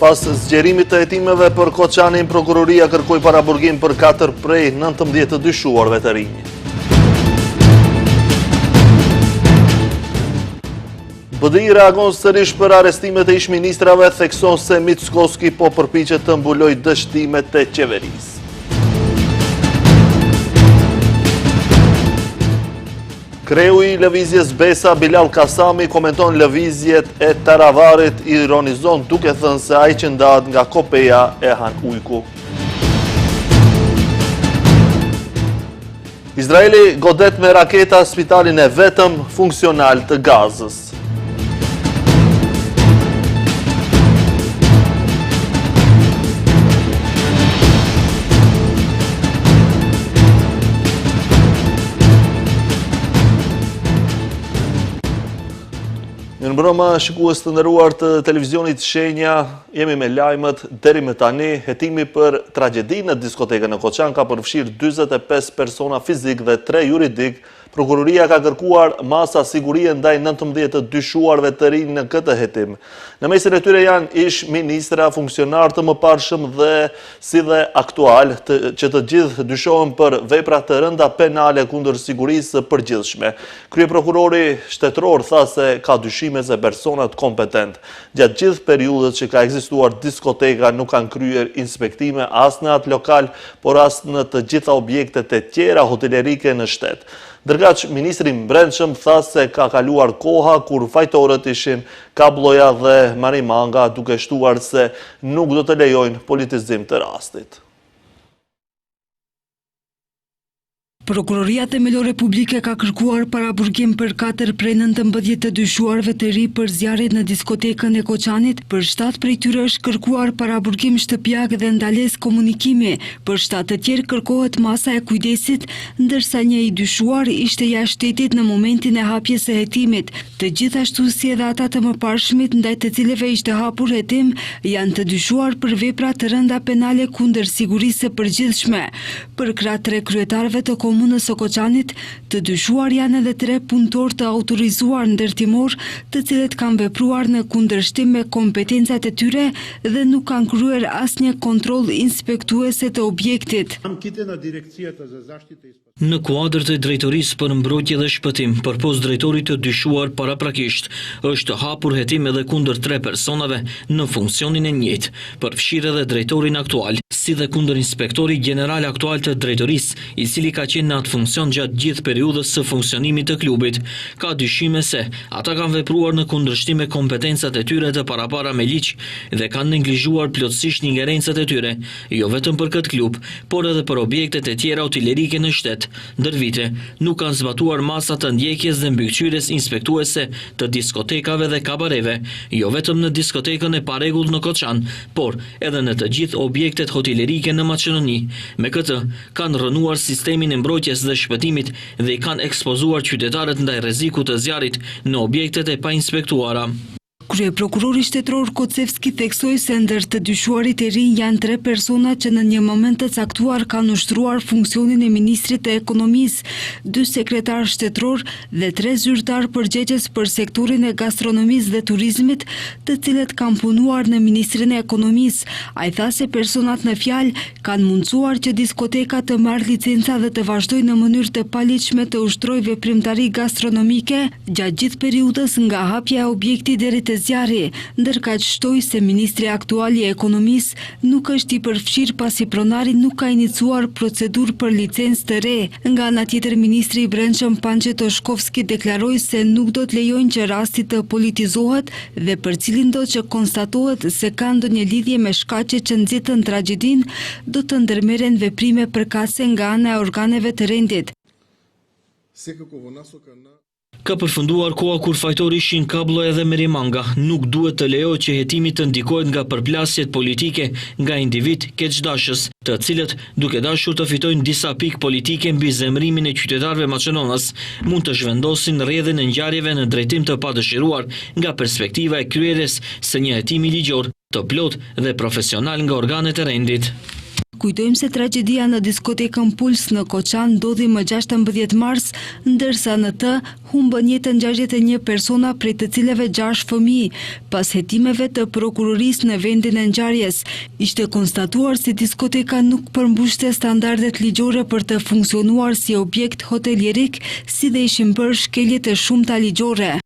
Pas zgjerimit të hetimeve për Koçanin, prokuroria kërkoi paraburgim për 4 prej 19 të dyshuarve të rinj. BDI reagon sërish për arrestimet e ish-ministrave, thekson se Mickoski po përpiqet të mbulojë dështimet e qeverisë. Kreu i Lëvizjes Besa, Bilall Kasami, komenton lëvizjet e Taravarit, ironizon duke thënë se ai që ndahet nga kopeja e han ujku. Izraeli godet me raketa spitalin e vetëm funksional të Gazës. Mirëmbrëma, shikues të nderuar të televizionit Shenja, jemi me lajmet deri më tani, hetimi për tragjedinë në diskotekën në Koçan ka përfshirë 45 persona fizik dhe 3 juridik Prokuroria ka kërkuar masa sigurie ndaj 19 të dyshuarve të rinj në këtë hetim. Në mesin e tyre janë ish ministra, funksionarë të mëparshëm dhe si dhe aktualë, që të gjithë dyshohen për vepra të rënda penale kundër sigurisë së përgjithshme. Kryeprokurori shtetëror tha se ka dyshime se personat kompetentë gjatë gjithë periudhës që ka ekzistuar diskoteka nuk kanë kryer inspektime as në atë lokal, por as në të gjitha objektet e tjera hotelerike në shtet. Ndërkaq, ministri i Brendshëm tha se ka kaluar koha kur fajtorët ishin Kablloja dhe Merimanga, duke shtuar se nuk do të lejojnë politizim të rastit. Prokuroria Themelore Publike ka kërkuar paraburgim për katër prej 19 të dyshuarve të ri për zjarret në diskotekën e Koçanit, për shtatë prej tyre është kërkuar paraburgim shtëpiak dhe ndalesë komunikimi, për shtatë të tjerë kërkohet masa e kujdesit, ndërsa një i dyshuar ishte jashtë shtetit në momentin e hapjes së hetimit. Të gjithë ashtu si edhe ata të mëparshmit ndaj të cilëve ishte hapur hetim, janë të dyshuar për vepra të rënda penale kundër sigurisë së përgjithshme. Përkrah tre kryetarëve të Komunës së Koçanit, të dyshuar janë edhe tre punëtorë të autorizuar ndërtimorë, të cilët kanë vepruar në kundërshtim me kompetencat e tyre dhe nuk kanë kryer asnjë kontroll inspektuese të objektit. Në kuadër të Drejtorisë për Mbrojtje dhe Shpëtim, përpos drejtorit të dyshuar paraprakisht, është hapur hetim edhe kundër tre personave në funksionin e njëjtë, përfshirë edhe drejtorin aktual, si dhe kundër inspektorit gjeneral aktual të drejtorisë, i cili ka qenë në atë funksion gjatë gjithë periudhës së funksionimit të klubit. Ka dyshime se, ata kanë vepruar në kundërshtim me kompetencat e tyre të parapara me ligj dhe kanë neglizhuar plotësisht ingerencat e tyre, jo vetëm për këtë klub, por edhe për objektet e tjera hotelerike në shtet, ndër vite, nuk kanë zbatuar masa të ndjekjes dhe mbikëqyrjes inspektuese të diskotekave dhe kabareve, jo vetëm në diskotekën e parregullt në Koçan, por edhe në të gjithë objektet hotelerike në Maqedoni. Me këtë, kanë rrënuar sistemin e mbrojtjes dhe shpëtimit dhe i kanë ekspozuar qytetarët ndaj rrezikut të zjarrit në objektet e painspektuara. Kryeprokurori shtetëror Kocevski theksoi se ndër të dyshuarit e rinj janë tre persona që në një moment të caktuar kanë ushtruar funksionin e ministrit të Ekonomisë, dy sekretarë shtetërorë dhe tre zyrtarë përgjegjës për sektorin e gastronomisë dhe turizmit, të cilët kanë punuar në Ministrinë e Ekonomisë. Ai tha se personat në fjalë kanë mundësuar që diskoteka të marrë licenca dhe të vazhdojë në mënyrë të paligjshme të ushtrojë veprimtari gastronomike, gjatë gjithë periudhës nga hapja e objektit deri te zjarri, ndërkaq shtoi se ministri aktual i Ekonomisë nuk është i përfshirë pasi pronari nuk ka iniciuar procedurë për licencë të re. Nga ana tjetër ministri i Brendshëm Pançe Toshkovski deklaroi se nuk do të lejojnë që rasti të politizohet dhe për cilindo që konstatohet se ka ndonjë lidhje me shkaqet që nxitën tragjedinë, do të ndërmerren veprime përkatëse nga ana e organeve të rendit. Ka përfunduar koha kur fajtorë ishin Kablloja dhe Merimanga. Nuk duhet të lejohet që hetimi të ndikohet nga përplasjet politike nga individë keqdashës, të cilët, duke dashur të fitojnë disa pikë politike mbi zemërimin e qytetarëve maqedonas, mund të zhvendosin rrjedhën e ngjarjeve në drejtim të padëshiruar nga perspektiva e kryerjes së një hetimi ligjor, të plotë dhe profesional nga organet e rendit. Kujtojmë se tragjedia në diskotekën Puls në Koçan ndodhi më 16 mars, ndërsa në të humbën jetën 61 persona prej të cilëve 6 fëmijë. Pas hetimeve të prokurorisë në vendin e ngjarjes, ishte konstatuar se diskoteka nuk përmbushte standardet ligjore për të funksionuar si objekt hotelierik, si dhe ishin bërë shkelje të shumta ligjore.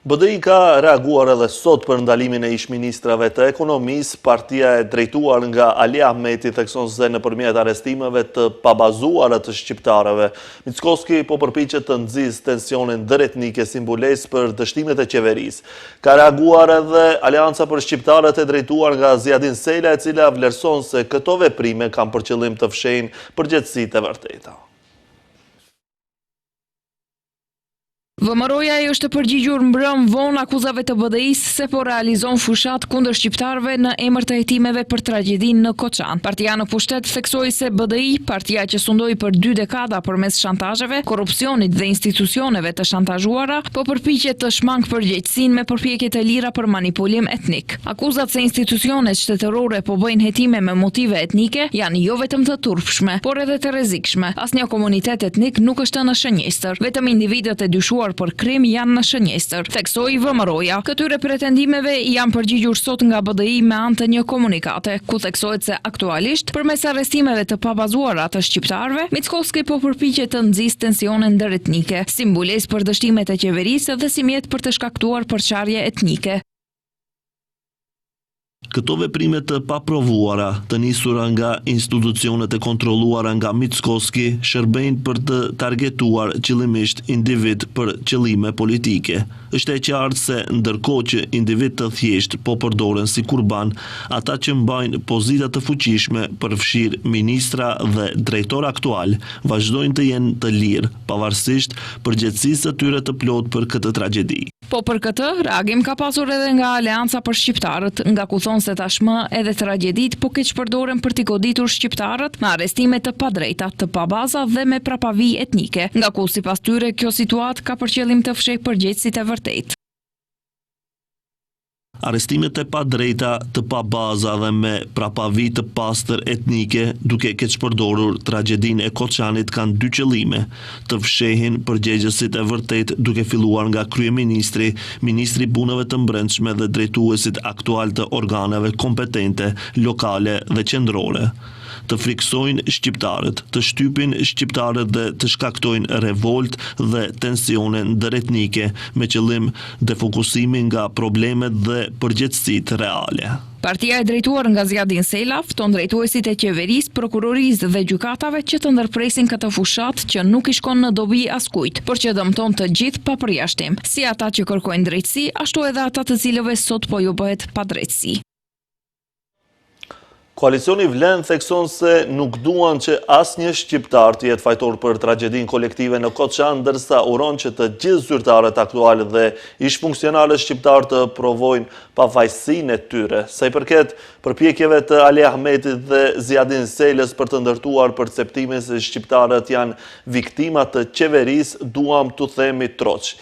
BDI ka reaguar edhe sot për ndalimin e ish-ministrave të ekonomisë, partia e drejtuar nga Ali Ahmeti thekson se nëpërmjet arrestimeve të pabazuara të shqiptarëve, Mickoski po përpiqet të nxisë tensione ndëretnike si mbulesë për dështimet e qeverisë. Ka reaguar edhe Aleanca për Shqiptarët e drejtuar nga Ziadin Sela e cila vlerëson se këto veprime kanë për qëllim të fshehin përgjegjësitë e vërteta. VMRO-ja i është përgjigjur mbrëmë vonë akuzave të BDI-së se po realizon fushatë kundër shqiptarëve në emër të hetimeve për tragjedinë në Koçan. Partia në pushtet theksoi se BDI, partia që sundoi për dy dekada përmes shantazheve, korrupsionit dhe institucioneve të shantazhuara, po përpiqet të shmangë përgjegjësinë me përpjekje të lira për manipulim etnik. Akuzat se institucionet shtetërore po bëjnë hetime me motive etnike janë jo vetëm të turpshme, por edhe të rrezikshme. Asnjë komunitet etnik nuk është në shënjestër. Vetëm individët e dyshuar për krim janë në shënjestër, theksoi VMRO-ja. Këtyre pretendimeve i janë përgjigjur sot nga BDI me anë të një komunikate, ku theksohet se aktualisht, përmes arrestimeve të pabazuara të shqiptarëve, Mickoski po përpiqet të nxisë tensione ndëretnike, si mbulesë për dështimet e qeverisë dhe si mjet për të shkaktuar përçarje etnike. Këto veprime të paprovuara, të nisura nga institucionet e kontrolluara nga Mickoski, shërbejnë për të targetuar qëllimisht individë për qëllime politike. Është e qartë se ndërkohë që individë të thjeshtë po përdoren si kurban, ata që mbajnë pozita të fuqishme, përfshirë ministra dhe drejtorë aktualë, vazhdojnë të jenë të lirë, pavarësisht përgjegjësisë së tyre të plotë për këtë tragjedi. Po për këtë, reagim ka pasur edhe nga Aleanca për Shqiptarët, nga ku thonë se tashmë edhe tragjeditë po keqpërdoren për t'i goditur shqiptarët me arrestime të padrejta, të pabaza dhe me prapavijë etnike, nga ku sipas tyre kjo situatë ka për qëllim të fshehë përgjegjësit e vërtetë. Arrestimet e padrejta, të pabaza dhe me prapavijë të pastër etnike, duke keqpërdorur tragjedinë e Koçanit kanë dy qëllime, të fshehin përgjegjësit e vërtetë duke filluar nga kryeministri, ministri i Punëve të Brendshme dhe drejtuesit aktualë të organeve kompetente lokale dhe qendrore. Të frikësojnë shqiptarët, të shtypin shqiptarët dhe të shkaktojnë revoltë dhe tensione ndëretnike me qëllim defokusimin nga problemet dhe përgjegjësitë reale. Partia e drejtuar nga Ziadin Sela fton drejtuesit e qeverisë, prokurorisë dhe gjykatave që të ndërpresin këtë fushatë që nuk i shkon në dobi askujt, por që dëmton të gjithë pa përjashtim, si ata që kërkojnë drejtësi, ashtu edhe ata të cilëve sot po ju bëhet padrejtësi. Koalicioni Vlen thekson se nuk duan që asnjë shqiptar të jetë fajtor për tragjedinë kolektive në Koçan, ndërsa uron që të gjithë zyrtarët aktualë dhe ish-funksionarët shqiptarë të provojnë pafajësinë e tyre. Sa i përket përpjekjeve të Ali Ahmetit dhe Ziadin Selës për të ndërtuar perceptimin se shqiptarët janë viktima të qeverisë, duam t'u themi troç.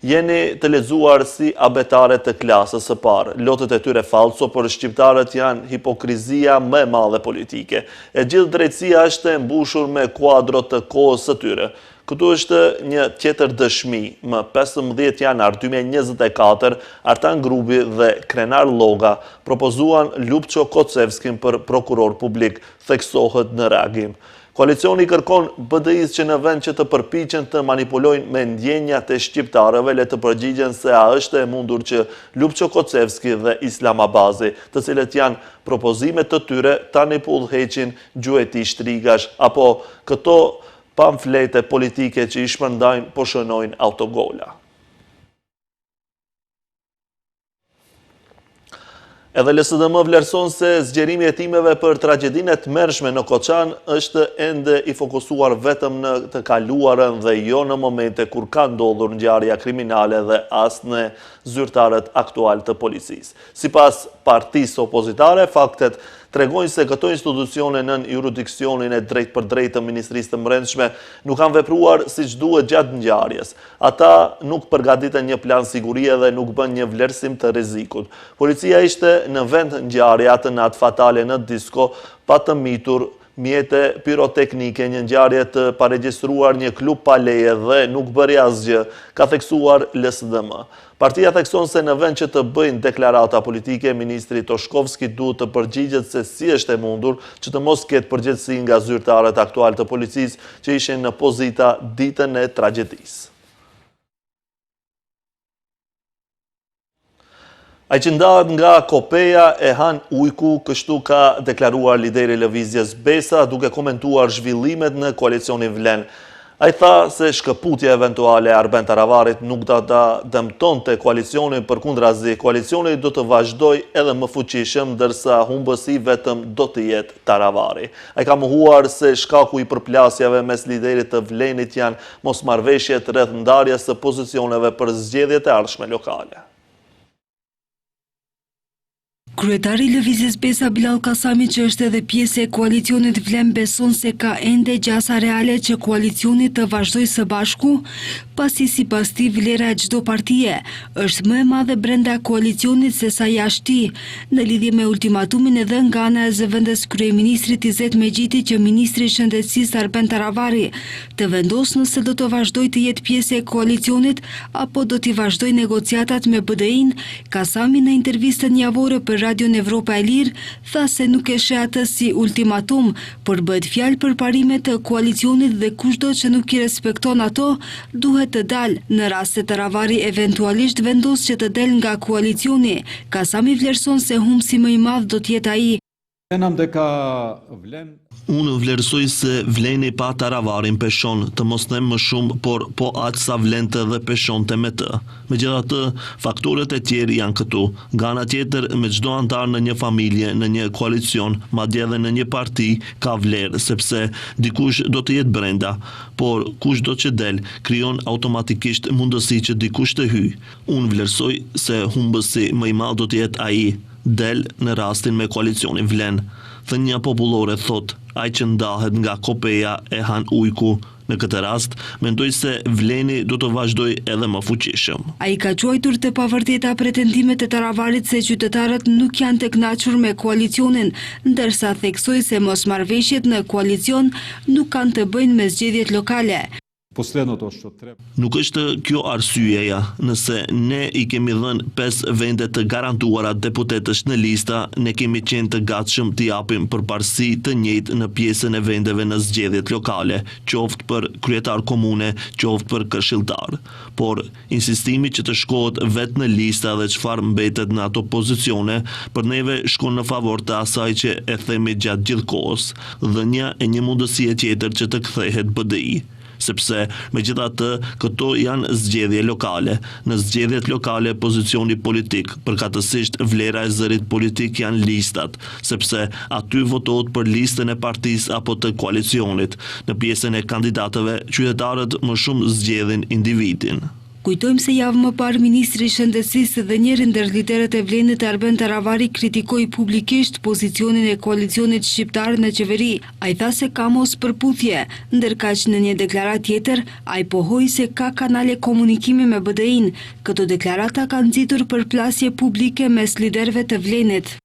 Jeni të lexuar si abetare të klasës së parë. Lotët e tyre fallco për shqiptarët janë hipokrizia më e madhe politike. E gjithë drejtësia është e mbushur me kuadro të kohës së tyre. Këtu është një tjetër dëshmi, më 15 janar 2024, Artan Grubi dhe Krenar Lloga propozuan Lupço Kocevskin për prokuror publik, theksohet në reagim. Koalicioni i kërkon BDI-së që në vend që të përpiqen të manipulojnë me ndjenjat e shqiptarëve le të përgjigjen se a është e mundur që Lupço Kocevski dhe Islam Abazi, të cilët janë propozime të tyre, tani po udhëheqin gjueti shtrigash, apo këto pamflete politike që i shpërndajnë po shënojnë autogola. Edhe LSDM vlerëson se zgjerimi i hetimeve për tragjedinë e tmerrshme në Koçan është ende i fokusuar vetëm në të kaluarën dhe jo në momente kur ka ndodhur ngjarja kriminale dhe as në zyrtarët aktualë të policisë. Sipas partisë opozitare, faktet. Tregojnë se këto institucione nën juridiksionin e drejtpërdrejtë të Ministrisë të Mbrendshme nuk kanë vepruar siç duhet gjatë ngjarjes. Ata nuk përgatitën një plan sigurie dhe nuk bënë një vlerësim të rrezikut. Policia ishte në vendngjarje atë natë fatale në disko pa të mitur, mjete piroteknike, një ngjarje të paregjistruar, një klub pa leje dhe nuk bëri asgjë, ka theksuar LSDM. Partia thekson se në vend që të bëjnë deklarata politike, ministri Toshkovski duhet të përgjigjet se si është e mundur që të mos ketë përgjegjësi nga zyrtarët aktualë të policisë që ishin në pozita ditën e tragjedisë. Ai që ndahet nga kopeja e han ujku, kështu ka deklaruar lideri i Lëvizjes Besa duke komentuar zhvillimet në koalicionin Vlen. Ai tha se shkëputja eventuale e Arben Taravarit nuk do ta dëmtonte koalicionin, përkundrazi, koalicioni do të vazhdojë edhe më fuqishëm, ndërsa humbësi i vetëm do të jetë Taravari. Ai ka mohuar se shkaku i përplasjeve mes liderit të Vlenit janë mosmarrëveshjet rreth ndarjes së pozicioneve për zgjedhjet e ardhshme lokale. Kryetari i Lëvizjes Besa Bilall Kasami që është edhe pjesë e koalicionit Vlen beson se ka ende gjasa reale që koalicioni të vazhdojë së bashku, pasi sipas tij vlera e çdo partie është më e madhe brenda koalicionit sesa jashtë tij. Në lidhje me ultimatumin e dhënë nga ana e zëvendëskryeministrit Izet Mexhiti që ministri i Shëndetësisë Arben Taravari të vendosë nëse do të vazhdojë të jetë pjesë e koalicionit apo do t'i vazhdojë negociatat me BDI-në, Kasami në intervistën javore për Radion Evropa e Lirë tha se nuk e sheh atë si ultimatum, por bëhet fjalë për parime të koalicionit dhe kushdo që nuk i respekton ato, duhet të dalë. Në rast se Taravari eventualisht vendos që të del nga koalicioni, Kasami vlerëson se humbësi më i madh do të jetë ai. Unë vlerësoj se Vleni pa Taravarin peshon, të mos them më shumë, por po aq sa vlente dhe peshonte me të. Megjithatë, faktorët e tjerë janë këtu. Nga ana tjetër, me çdo anëtar në një familje, në një koalicion, madje edhe në një parti, ka vlerë, sepse dikush do të jetë brenda. Por, kushdo që del, krijon automatikisht mundësi që dikush të hyjë. Unë vlerësoj se humbësi më i madh do të jetë ai. Del në rastin me koalicionin Vlen. Thënia popullore thotë, ai që ndahet nga kopeja e han ujku. Në këtë rast, mendoj se Vleni do të vazhdojë edhe më fuqishëm. Ai ka quajtur të pavërteta pretendimet e Taravarit se qytetarët nuk janë të kënaqur me koalicionin, ndërsa theksoi se mosmarrëveshjet në koalicion nuk kanë të bëjnë me zgjedhjet lokale. Nuk është kjo arsyeja, nëse ne i kemi dhënë pesë vende të garantuara deputetësh në lista, ne kemi qenë të gatshëm t'i japim përparësi të njëjtë në pjesën e vendeve në zgjedhjet lokale, qoftë për kryetar komune, qoftë për këshilltar. Por, insistimi që të shkohet vetë në lista dhe çfarë mbetet në ato pozicione, për neve shkon në favor të asaj që e themi gjatë gjithë kohës, dhënia e një mundësie tjetër që të kthehet BDI. Sepse, megjithatë, këto janë zgjedhje lokale. Në zgjedhjet lokale pozicioni politik, përkatësisht vlera e zërit politik janë listat, sepse aty votohet për listën e partisë apo të koalicionit. Në pjesën e kandidatëve, qytetarët më shumë zgjedhin individin. Kujtojmë se javë më parë ministri i Shëndetësisë dhe njëri ndër liderët e Vlenit Arben Taravari kritikoi publikisht pozicionin e koalicionit shqiptar në qeveri. Ai tha se ka mospërputhje, ndërkaq në një deklaratë tjetër, ai pohoi se ka kanale komunikimi me BDI-në. Këto deklarata kanë nxitur përplasje publike mes liderëve të Vlenit.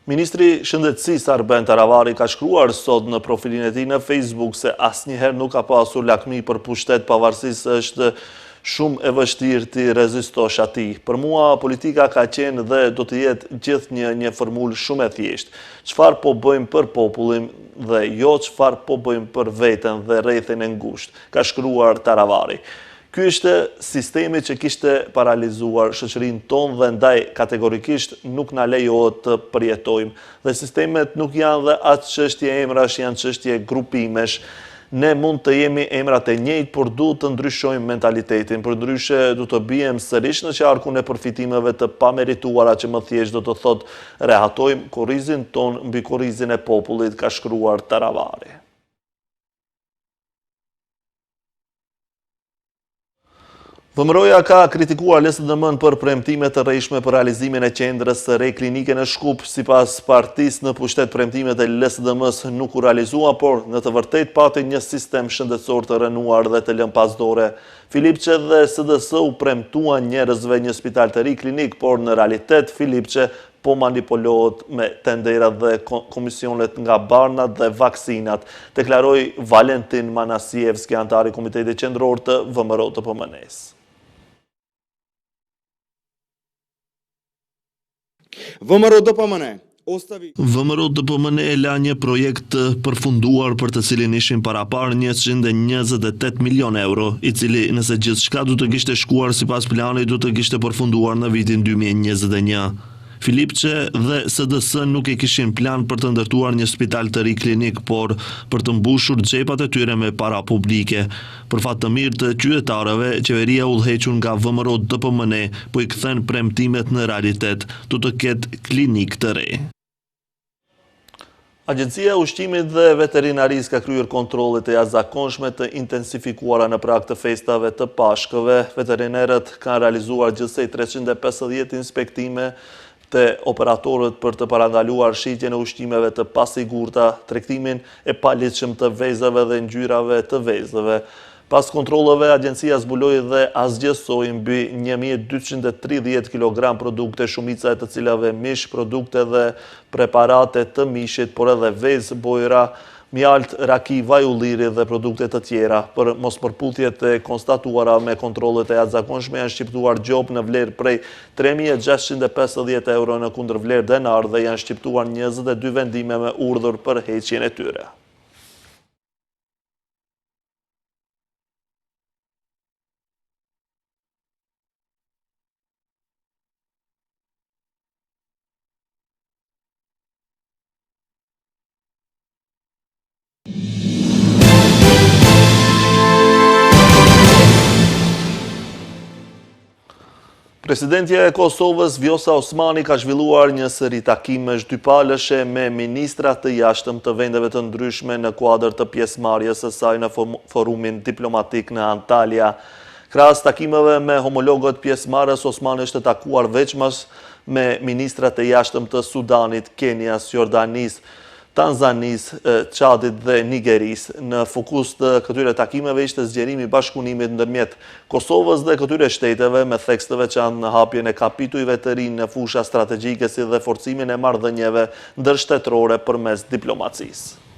Ministri i Shëndetësisë Arben Taravari ka shkruar sot në profilin e tij në Facebook se asnjëherë nuk ka pasur lakmi për pushtet pavarësisht se është shumë e vështirë t'i rezistosh atij. Për mua politika ka qenë dhe do të jetë gjithnjë një formulë shumë e thjeshtë. Çfarë po bëjmë për popullin dhe jo çfarë po bëjmë për veten dhe rrethin e ngushtë, ka shkruar Taravari. Ky ishte sistemi që kishte paralizuar shoqërinë tonë dhe ndaj kategorikisht nuk na lejohet të përjetojmë. Dhe sistemet nuk janë dhe aq çështje emrash, janë çështje grupimesh. Ne mund të jemi emrat e njëjtë, por duhet të ndryshojmë mentalitetin, përndryshe do të biem sërish në qarkun e përfitimeve të pamerituara që më thjesht do të thotë rehatojmë kurrizin tonë mbi kurrizin e popullit, ka shkruar Taravari. VMRO-ja ka kritikuar LSDM-në për premtime të rrejshme për realizimin e qendrës së re klinike në Shkup. Sipas partisë në pushtet premtimet e LSDM-së nuk u realizuan, por në të vërtetë pati një sistem shëndetësor të rrënuar dhe të lënë pas dore. Filipçe dhe SDS u premtuan njerëzve një spital të ri klinik, por në realitet Filipçe po manipulohet me tenderat dhe komisionet nga barnat dhe vaksinat, deklaroi Valentin Manasievski, anëtar i Komitetit Qendror të VMRO-DPMNE-së. VMRO-DPMNE ostavi VMRO-DPMNE e la një projekt të përfunduar për të cilin ishin paraparë 128 milionë euro, i cili nëse gjithçka do të kishte shkuar sipas planit do të kishte përfunduar në vitin 2021. Filipçe dhe SDS nuk e kishin plan për të ndërtuar një spital të ri klinik, por për të mbushur xhepat e tyre me para publike. Për fat të mirë të qytetarëve, qeveria e udhëhequr nga VMRO-DPMNE po i kthen premtimet në realitet, do të ketë klinikë të re. Agjencia e Ushqimit dhe Veterinarisë ka kryer kontrolle të jashtëzakonshme të intensifikuara në prag të festave të Pashkëve. Veterinerët kanë realizuar gjithsej 350 inspektime te operatorët për të parandaluar shitjen e ushqimeve të pasigurta, tregtimin e paligjshëm të vezëve dhe ngjyrave të vezëve. Pas kontrolleve, agjencia zbuloi dhe asgjësoi mbi 1230 kilogram produkte, shumica e të cilave mish, produkte dhe preparate të mishit, por edhe vezë, bojëra, mjaltë, raki, vaj ulliri dhe produkte të tjera. Për mospërputhjet e konstatuara me kontrollet e jashtëzakonshme janë shqiptuar gjobë në vlerë prej 3650 euro në kundërvlerë denar dhe janë shqiptuar 22 vendime me urdhër për heqjen e tyre. Presidentja e Kosovës, Vjosa Osmani, ka zhvilluar një seri takimesh dypalëshe me ministra të jashtëm të vendeve të ndryshme në kuadër të pjesëmarrjes së saj në forumin diplomatik në Antalya. Krahas takimeve me homologët pjesëmarrës, Osmani është takuar veçmas me ministrat e jashtëm të Sudanit, Kenias, Jordanisë, Tanzanisë, Çadit dhe Nigerisë. Në fokus të këtyre takimeve ishte zgjerimi i bashkëpunimit ndërmjet Kosovës dhe këtyre shteteve, me theks të veçantë në hapjen e kapitujve të rinj në fusha strategjike si dhe forcimin e marrëdhënieve ndërshtetërore përmes diplomacisë.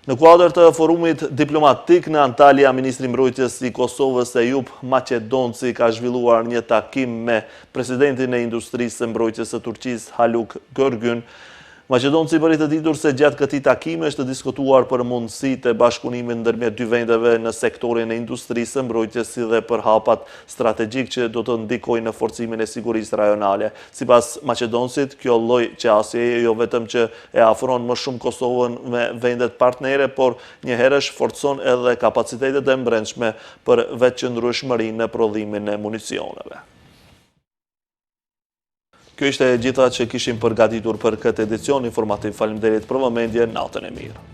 Në kuadër të forumit diplomatik në Antalya, Ministri i Mbrojtjes i Kosovës Ejup Maqedonci ka zhvilluar një takim me presidentin e Industrisë së Mbrojtjes së Turqisë, Haluk Görgün. Maqedonci bëri të ditur se gjatë këtij takimi është diskutuar për mundësitë e bashkëpunimit ndërmjet dy vendeve në sektorin e industrisë së mbrojtjes si dhe për hapat strategjikë që do të ndikojnë në forcimin e sigurisë rajonale. Sipas Maqedoncit, kjo lloj qasjeje jo vetëm që e afron më shumë Kosovën me vendet partnere, por njëherësh forcon edhe kapacitetet e mbrendshme për vetëqëndrueshmërinë në prodhimin e municioneve. Kjo ishte e gjitha që kishim përgatitur për këtë edicion informativ. Faleminderit për vëmendje, natën e mirë.